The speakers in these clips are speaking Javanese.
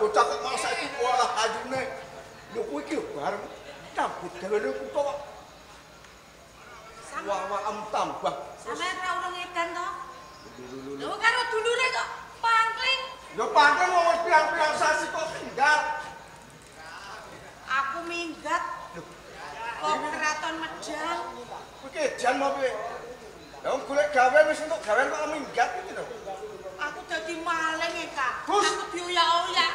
bocah-bocah kok malah saiki walah ayune. Lho kuwi iki bareng cabut gawe kutha kok. Wah-wah tambah. Sampeyan ra urung edan to? Lho karo dulure kok pangkling. Lho pangkling wong wis pirang-pirang sasi kok tinggal. Aku minggat. Kok Keraton Medang. Kuwi edan apa piye? Lah wong golek gawe wis entuk gawean kok minggat iki lho. Aku dadi maling e, Kak. Aku dioyak-oyak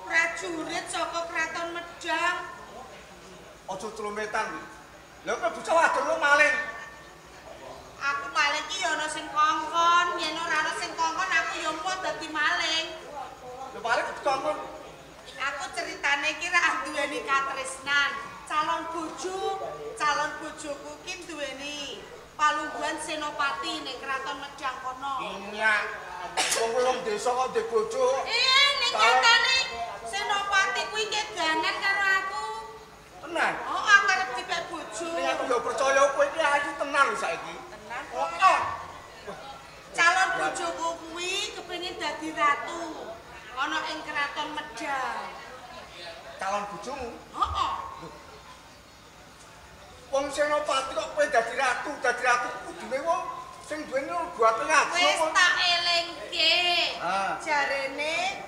prajurit saka Keraton Medang. Aja celometan kuwi. Lha kok bocah wadon kok maling? Aku maling ki ya ana sing kongkon, yen ora ana sing kongkon aku ya mau dadi maling. Lho maling dikongkon. Aku ceritane iki ra duweni katresnan. Calon bojo, calon bojoku ki duweni palungguhan senopati ning Keraton Medang kono. Iya. Wong desa kok ndek bojo. Ning nyatane senopati kuwi kedanan karo aku. Tenan. Oh, aku arep dipek bojo. Ning aku ya percaya kowe iki ayu tenan lho saiki. Tenan. Heeh. Calon bojoku kuwi kepengin dadi ratu ana ing Keraton Medang. Calon bojomu? Heeh. Wong senopati kok kowe dadi ratu kudune wong sing duweni buat ngaji. Wis tak elingke. Jarene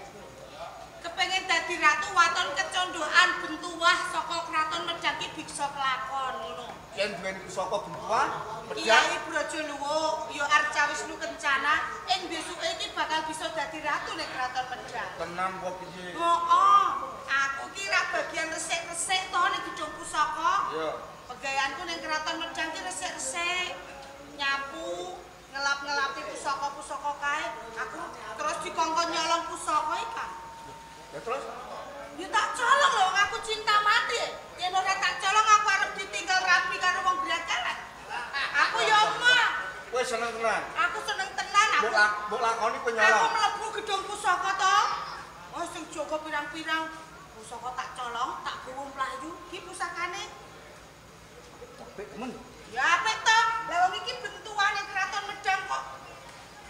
kepengin dadi ratu waton kecondokan bentuwah saka Keraton Medang ki bisa kelakon ngono. Yen duweni pusaka bentuwah Medang Kyai Brajoluwuk ya Arca Wisnu Kencana ing besuke iki bakal bisa dadi ratu ning Keraton Medang. Tenan apa piye? Heeh. Aku ki ra bagian resik-resik to ning gedung pusaka. Iya. Pegaweanku ning Keraton Medang ki resik-resik, nyapu, ngelap-ngelapi pusaka-pusaka kae. Aku terus dikongkon nyolong pusaka iki, Kang. Ya terus? Ya tak colong lho, aku cinta mati. Yen ora tak colong aku arep ditinggal rabi karo wong brakalan. Aku ya omah. Kowe seneng tenan? Aku seneng tenan aku. Mbok lakoni kowe nyolong. Aku mlebu gedung pusaka to. Oh sing jaga pirang-pirang pusaka tak colong, tak gowo mlayu. Ki pusakane. Apik temen. Ya apik to. Lah wong iki bentuane Keraton Medang kok.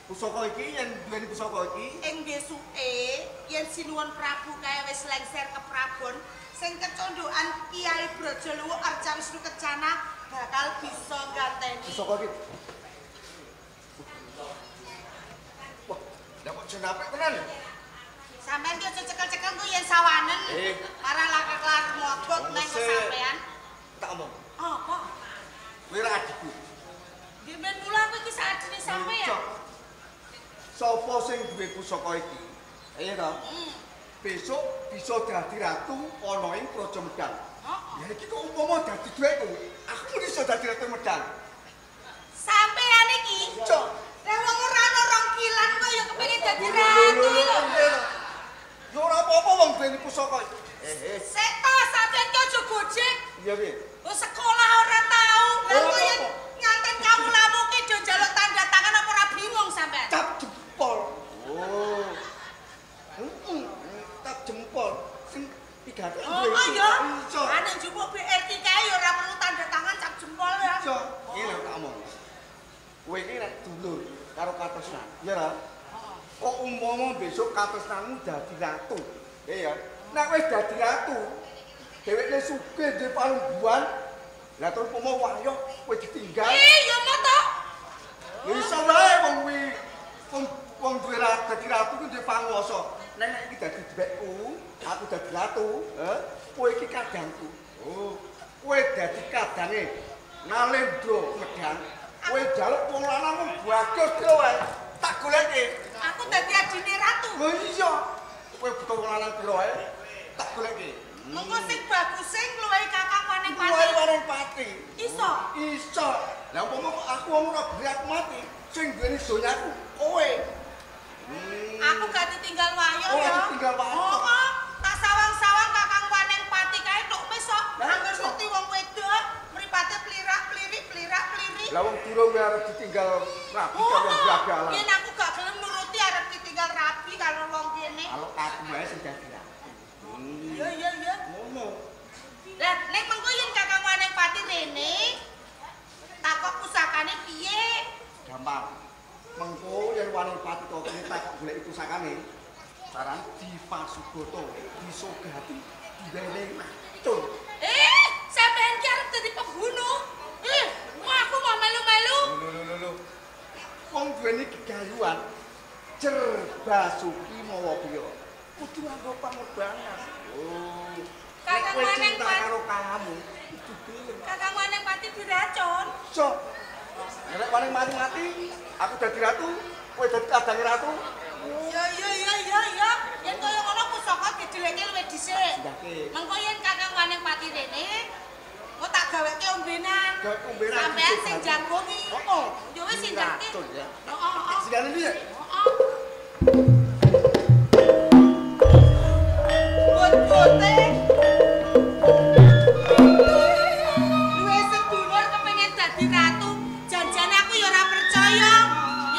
Pusaka iki yen duweni pusaka iki ing besuke yen Sinuwun Prabu kae wis lengser ke Prabon, sing kecondokan Kyai Brajoluwuk Arca Wisnu Kencana bakal bisa ganteni. Pusaka iki. Wah, lha kok jen apik tenan ya? Sampeyan ki aja cekel-cekel ku yen sawanen. Para lakak-lakak modot nang sampeyan. Tak omong. Apa? Kowe ra adikku. Nggih men mula aku iki sak adine sampeyan. Sapa sing duwe pusaka iki? Iya to? Besok bisa dadi ratu ana ing Praja Medang. Heeh. Ya iki kok umpama dadi duwekku, aku iso dadi ratu Medang. Sampeyan iki? Iya. Lah wong ora ana rong kilan kok ya kepengin dadi ratu lho. Ya ora apa-apa wong duweni pusaka iki. Sik to, sampeyan ki aja gojek. Iya piye? Oh sekolah ora tau. Lah kok yen nganten kawulamu ki do njaluk tanda tangan apa ora bingung sampean? Cap jempol. Oh. Heeh. Cap jempol sing 300. Oh iya. Ana njupuk BRT kae ya ora perlu tanda tangan cap jempol ya. Iya. Iki lho tak omong. Kowe iki nek dulur karo katresnan, ya ra? Kok umpama besok katresnanmu dadi ratu. Iya ya. Nek wis dadi ratu, dheweke sugih duwe palungguhan. Lah terus umpama wayoh kowe ditinggal. Ya mo to. Ya iso wae wong kuwi wong duwe dadi ratu kuwi duwe panguwasa. Nek nek iki dadi dhewekku, aku dadi ratu, kowe iki kadangku. Oh, kowe dadi kadange Nalendra Medang. Kowe njaluk wong lanangmu bagus piro wae. Tak goleke. Aku dadi adine ratu. Lho iya. Kowe butuh wong lanang piro wae? Tak goleke. Mengko sing baguse ngluwihi Kakang Waneng Pati. Ngluwihi Waneng Pati. Iso. Iso. Lah umpama aku wong ora beri aku mati, sing duweni donyaku kowe. Aku gak ditinggal wayo ya. Ora ditinggal wayo. Oh, tak sawang-sawang Kakang Waneng Pati kae tok mesok. Angger ngerti wong wedok, mripate plirak-plirik, plirak-plirik. Lah wong durung kowe arep ditinggal rabi karo wong bragalan. Yen aku gak gelem nuruti arep ditinggal rabi karo wong kene. Kalau aku wae sing dadi ratu. Iya iya iya. Ngono. Lah nek mengko yen Kakang Waneng Pati rene takok pusakane piye? Gampang. Mengko yen Waneng Pati kok kene takok goleki pusakane, Carane dipasugoto, disogati, diwenehi racun. Sampeyan ki arep dadi pembunuh. Aku mau melu-melu. Lho lho lho. Wong duweni gegayuhan Jer Basuki mawa piye? Kudu nganggo pangorbanan. Oh. Kakang Waneng cinta karo kamu, kudu gelem. Kakang Waneng Pati diracun. Sok. Nek Waneng mati-mati, aku dadi ratu, kowe dadi kadange ratu. Ya ya ya ya ya. Yen kaya ngono pusaka dideleke luwih dhisik. Mengko yen Kakang Waneng Pati rene, engko tak gaweke ombenan. Gawe ombenan. Sampeyan sing jagongi. Heeh. Ya wis sing jagke. Heeh, heeh. Sing piye? Heeh. Bot-bote. Duwe sedulur kepengin dadi ratu. Janjane aku ya ora percaya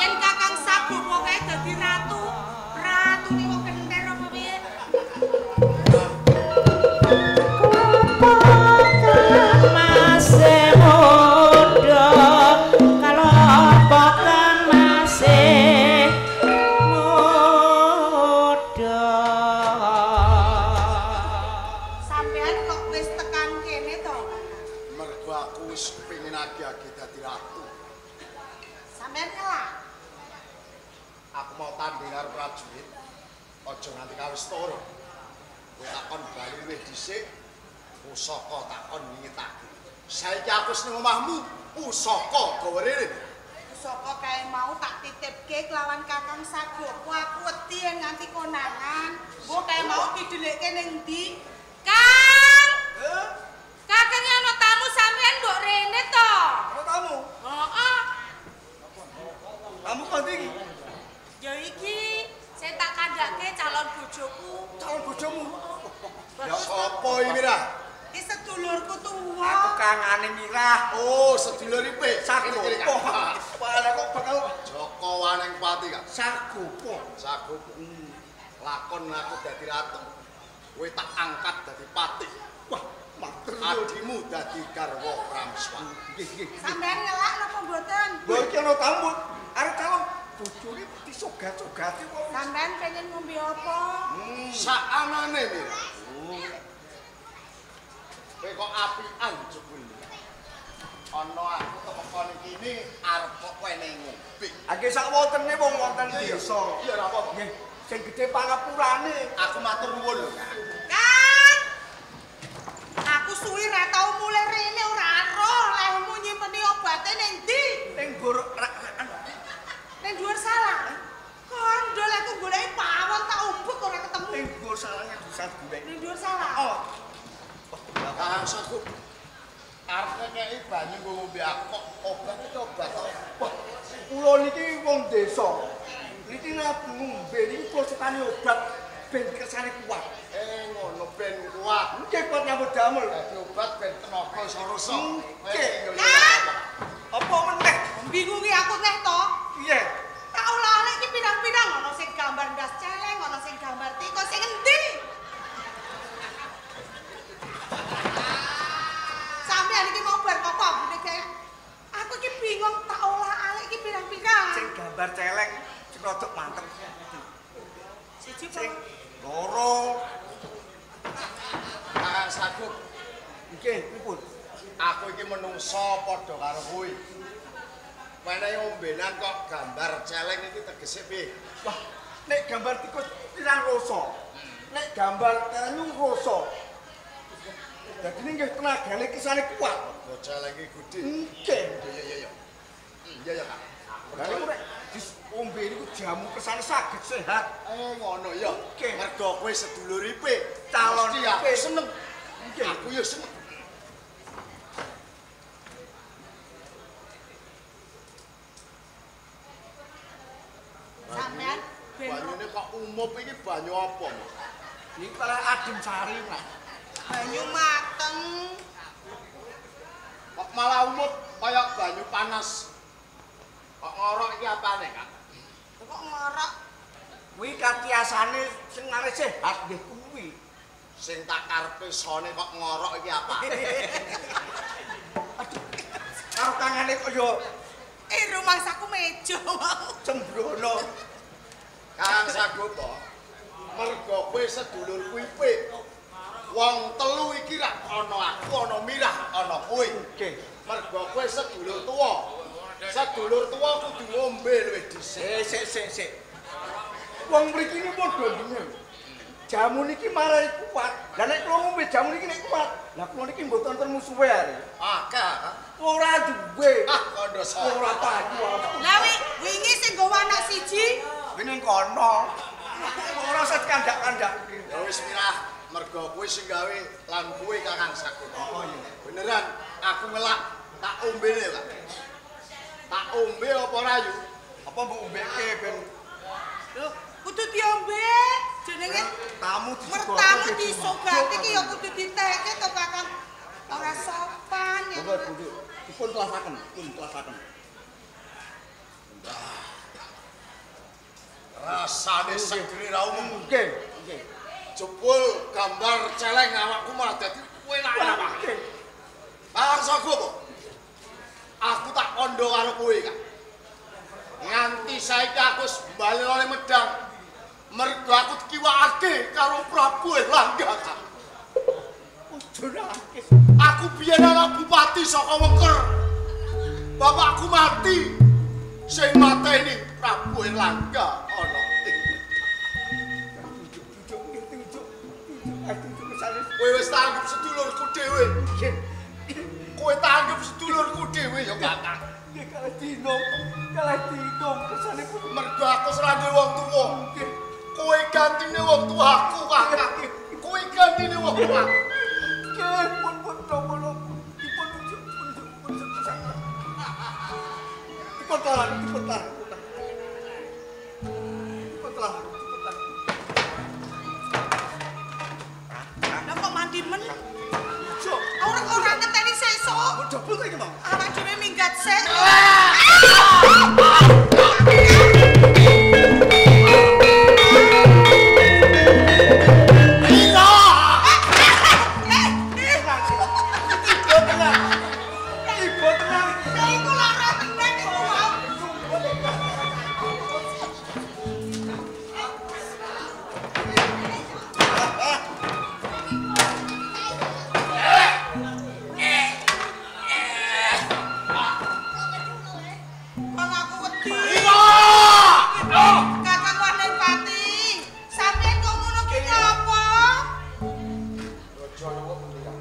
yen Kakang Sagopo kae dadi ratu. Ratune wong kenter apa piye? Masih muda, kalau kan masih muda. Sampean kok wis tekan kene to? Mergo aku wis kepengin agi-agi dadi ratu. Sampean ngelak. Aku mau tanding karo prajurit. Aja nganti kawis turu. Kowe takon bali luwih dhisik, pusaka takon nyitake. Saiki aku wis ning omahmu, pusaka gawa rene. Pusaka kae mau tak titipke kelawan Kakang Sagopo. Aku wedi yen nganti konangan. Mbok kae mau didelekke ning ndi? Kang! Kakang ana tamu sampean mbok rene to? Ana tamu? Heeh. Tamu kok ndi iki? Ya iki, sing tak kandhake calon bojoku. Calon bojomu? Ya sapa iki, Mirah? Iki sedulurku tuwa. Aku kangane Mirah. Oh, sedulur Ipe. Sagopo. Wah, kok bakal Joko Waneng Pati, Kak. Sagopo. Sagopo. Lakon aku dadi ratu. Kowe tak angkat dadi patih. Wah, matur nuwun. Adimu dadi garwa Prameswa. Nggih, nggih. Sampeyan ngelak napa mboten? Lho iki ana tamu. Arep calon bojone disogat-sogati kok. Sampeyan pengen ngombe apa? Sakanane, Mirah. Kowe kok apian jebul. Ana aku temeka ning kene arep kok wenehi ngombe. Nggih sak wontene wong wonten desa. Iya ora apa-apa. Nggih, sing gedhe pangapurane. Aku matur nuwun lho. Kang! Aku suwi ra tau mulih rene ora roh lehmu nyimpen obate ning ndi? Ning gorok rak-rakan. Ning dhuwur salah. Kandel aku goleki pawon tak umbuk ora ketemu. Ning dhuwur salahnya bisa golek. Ning dhuwur salah. Oh. Kakang Sagup. Arep ngekeki banyu nggo ngombe aku kok obat iki obat kok. Wah, kula niki wong desa. Niki nek ngombe niki kula sukani obat ben kersane kuat. Ngono ben kuat. Nggih kuat nyambut damel. Dadi obat ben tenaga iso rusak. Nggih. Apa meneh? Bingungi aku neh to. Piye? Tak olah-olah iki pirang-pirang ana sing gambar ndas celeng, ana sing gambar tikus, sing endi? Sampeyan iki mau bar apa ambune kae? Aku iki bingung tak olah-alik iki pirang-pirang. Sing gambar celeng sing rodok mantep. Siji sing loro. Kakang Sagup. Nggih, pripun? Aku iki menungso padha karo kowe. Wenehi ombenan kok gambar celeng iki tegese piye? Wah, nek gambar tikus pirang rasa. Nek gambar celeng rasa. Dadi nggih tenagane kisane kuat. Kok celeng iki gedhe. Nggih. Iya iya iya. Iya ya, Kak. Lah niku nek diombe niku jamu kesane saged sehat. Ngono ya. Nggih. Mergo kowe sedulur Ipe, calon aku seneng. Nggih. Aku ya seneng. Sampeyan ben banyune kok umup iki banyu apa, Mas? Niki malah adem sari, Mas. Banyu mateng. Kok malah umup kaya banyu panas. Kok ngorok iki apane, Kak? Kok ngorok? Kuwi katiasane sing mare sehat nggih kuwi. Sing tak karepe sone kok ngorok iki apa? Aduh. Karo tangane kaya rumangsaku meja mau. Sembrono. Kang Sagopo. Mergo kowe sedulurku Ipik. Wong telu iki rak ana aku, ana Mirah, ana kowe. Nggih. Mergo kowe sedulur tuwa. Sedulur tuwa kudu ngombe luwih dhisik. Sik sik sik. Wong mriki iki padha denger. Jamu niki marai kuat. Lah nek kula ngombe jamu niki nek kuat, lah kula niki mboten wonten musuhe are. Akeh. Ora duwe. Ah, kandha sapa? Ora payu aku. Lah wingi sing nggawa anak siji Kuwi ning kono. Ora usah dikandak-kandake. Ya wis Mirah, mergo kowe sing gawe lan kowe Kakang Sagopa. Oh iya. Beneran aku ngelak tak ombene, Pak. Tak ombe apa ora yu? Apa mbok ombeke ben lho kudu diombe jenenge tamu disugati. Mertamu disugati ki ya kudu diteke to Kakang. Ora sopan ya. Monggo Bu, dipun telasaken, pun telasaken. Rasane segere ra umum. Nggih, nggih. Jebul gambar celeng awakku malah dadi enak-enak. Nggih. Kakang Sagopa. Aku tak kandha karo kowe, Kang. Nganti saiki aku wis bali oleh Medang. Mergo aku dikiwakake karo Prabu Erlangga, Kang. Ojo nangis. Aku biyen anak bupati saka Wengker. Bapakku mati. Sing mateni Prabu Erlangga ana ing Medang. Tunjuk, tunjuk, tunjuk, tunjuk kesane. Kowe wis tak anggap sedulurku dhewe. Nggih. Kowe tak anggap sedulurku dhewe ya, Kakang. Nggih kalah dino, kalah dino kesane pun Mergo aku ora duwe wong tuwa. nggih. Kowe gantine wong tuaku, Kakang. Kowe gantine wong tuaku. Nggih, pun pun napa-napa. Dipun tunjuk, tunjuk, tunjuk kesane. Dipun tahan, dipun tahan. Dipun tahan, dipun tahan. Lah kok mandi men? Ijo. Ora ora ngeteni sesuk. Kok dobel ta iki, Mang? Awak dhewe minggat sik. Ira! Ibu tenang. Ibu tenang iki. Lah iku lara tenan iku mau. Kok aku wedi. Ira! Kakang Wanapati, sampeyan kok ngono ki ngapa? Raja Luwuk endi, Kang?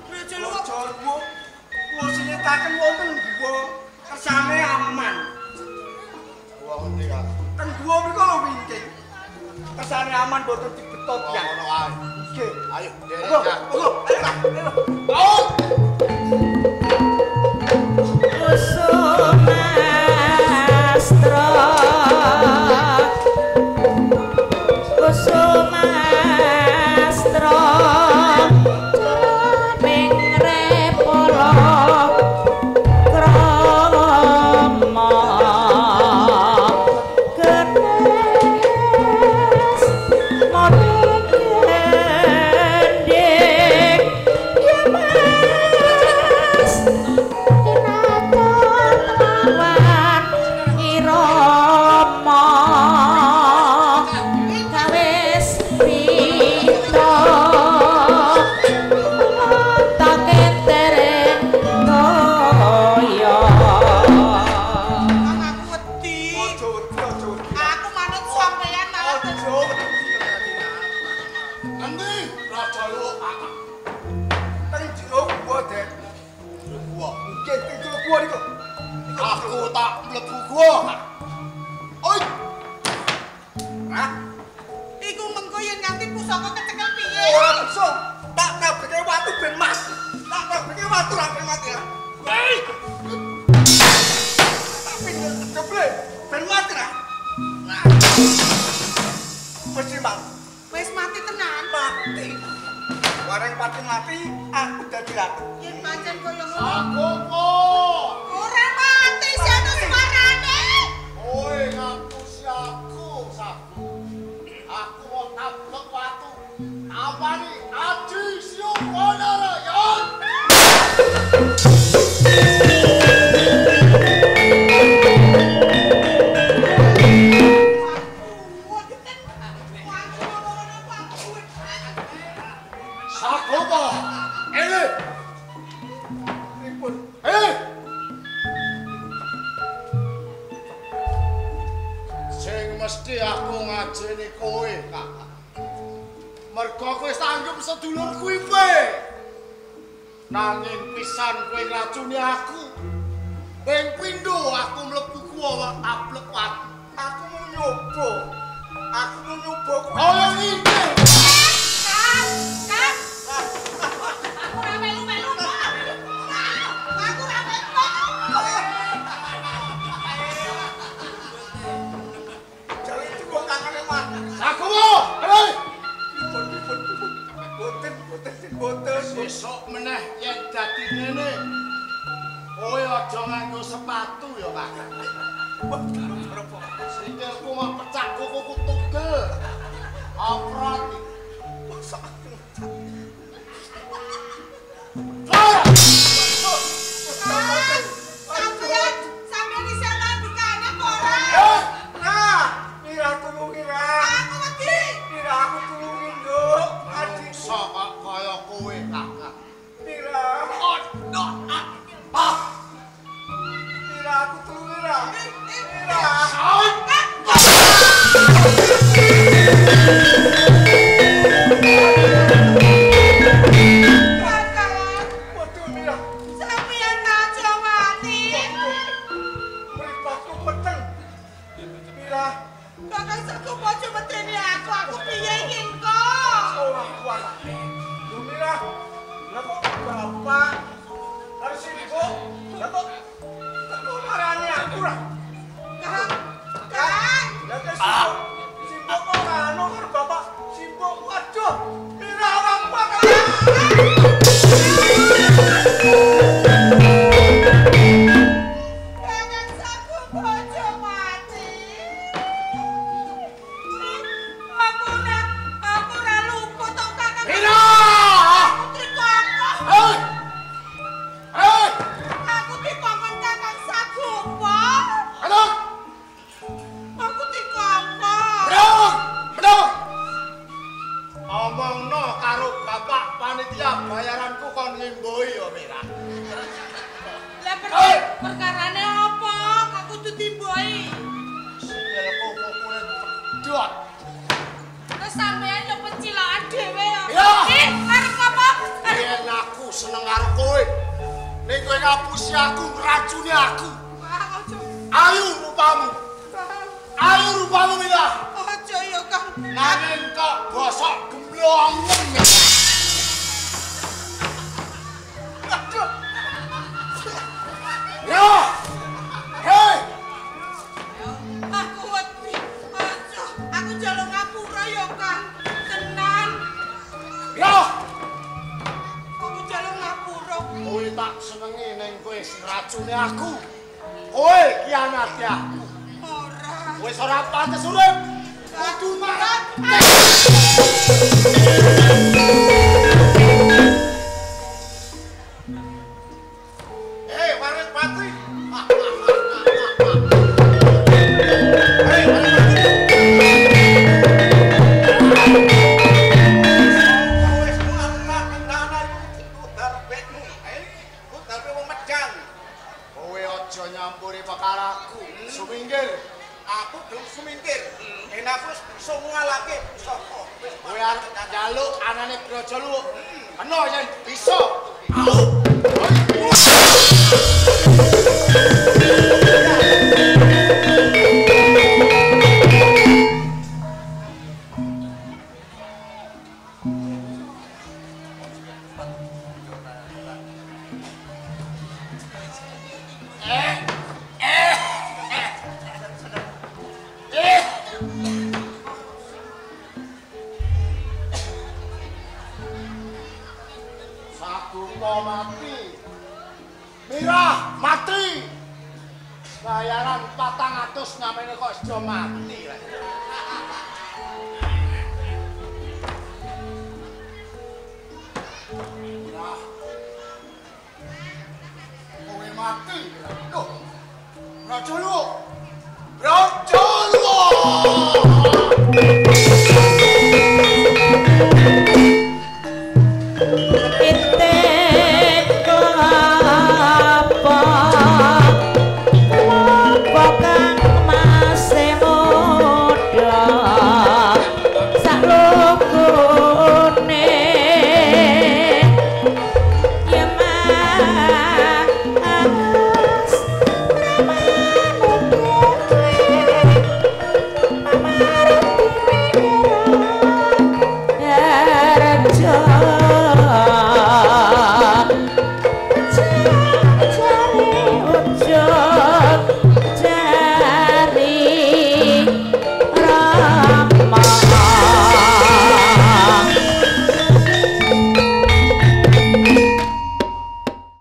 Raja Luwuk. Raja Luwuk kula sinetaken wonten guwa kersane aman. Guwa endi, Kang? Teng guwa mriku lho wingking. Kersane aman boten dibetot Oh, ya. ngono ae. Nggih. Ayo, derek. Monggo, Kang. monggo. Ayo, ayo. Out! Kusumastra Kusumastra jroning repala krama kenes marang gendhik ya Mas kinatan lawan irama kawis pita taketeren kaya. Kang aku wedi. Aja wedi, aja wedi. Aku manut sampeyan malah Aja wedi. Endi Raja Luwuk, Kakang? Teng jero guwa, Dek. Guwa. Nggih, teng jero guwa niku. Aku tak mlebu guwa, Kang. Oi! Hah? Iku mengko yen nganti pusaka kecekel piye? Ora bisa. Tak tabreke watu ben mas. Tak tabreke watu ra ben mati. Hei! Tak pindah jeble ben mati ra. Nah. Mesti mati. Wis mati tenan. Mati. Wareng pati mati, aku dadi ratu. Yen pancen kaya ngono. Sagopa! Ora mati sih ana suarane. Kowe ngapusi aku, Sago. Aku mau tablek watu. Awani aji siung wanara ya. Aku Mesti aku ngajeni kowe, Kakak. Mergo kowe tanggep sedulur kuwi kowe. Nanging pisan kowe ngracuni aku. Ping pindho aku mlebu kuwa aplek watu. Aku mau nyoba. Aku mau nyoba kowe. Kaya ngene. Kang, Kang. Aku ora melu-melu. Aku ora melu-melu. Jare itu wong kangane mah. Sakuwo, hei. Boten, boten, boten. Sesuk meneh yen dadi ngene. Kowe aja nganggo sepatu ya, Kakak. Sikilku mau pecah kukuku tugel. Oprot. Mosok aku. Sampeyan, sampeyan isih ana ambekane apa ora? Nah, Mira tulungi ra. Aku wedi. Mira aku tulungi, Nduk. Adikku Sok kok kaya kowe, Kakak. Mira. Ono apa? Mira aku tulungi ra. Mira. Kakak, Waduh, Mira. sampeyan aja mati. Mripatku peteng. Mira, Kakang Sagopo aja medeni aku, aku piye iki engko? ora kuat. Lho Mira, lah kok bapak harus sibuk? Lah kok kok marani aku ra? Kang, Kang, Lah kok sibuk? Sibuk kok anu karo bapak sibuk. Waduh, Mira ora kuat. Kakang Sagopo aja mati. Aku ora luput tok Kakang. Mira! Aku dikongkon. Hei! Hei! Aku dikongkon Kakang Sagopo. Aduh! Aku dikongkon. Menung! Menung! Omongno karo bapak panitia bayaranku kon ngimbohi ya, Mira. Lah perkarane apa? Kok kudu dimbohi? Sikilku kukune pedhot. Terus sampean yo pecilakan dhewe ya. Iya. Ih, arep apa? Arep Yen aku seneng karo kowe. Ning kowe ngapusi aku, ngracuni aku. Wah, aja. Ayu rupamu. Kang, Ayu rupamu, Mira. aja ya, Kang. Nanging kok bosok gemblongen. Aduh, Ya! Hei! Aku wedi. Aja. Aku njaluk ngapura ya, Kang. Tenan. Ya! Aku njaluk ngapura. Kowe tak senengi ning kowe ngracuni aku. Kowe kianati aku. Ora. Wis ora pantes urip. Kudu mati. Hei, Waris Patri. Hei, Waris Patri. Wis muat tenanan iku udan bekmu. Udan wong medang. Kowe aja nyampuri perkaraku. Sumingkir. Aku gelem sumingkir. Yen aku wis bisa ngalahke pusaka. Wis Kowe arep njaluk anane Braja Luwuk. Kena yen bisa. Au. Sagupa mati. Mirah mati. Bayaran 400 nyamene kok sedo mati. Mirah. Kowe mati. Loh. Raja Luwuk. Raja Luwuk.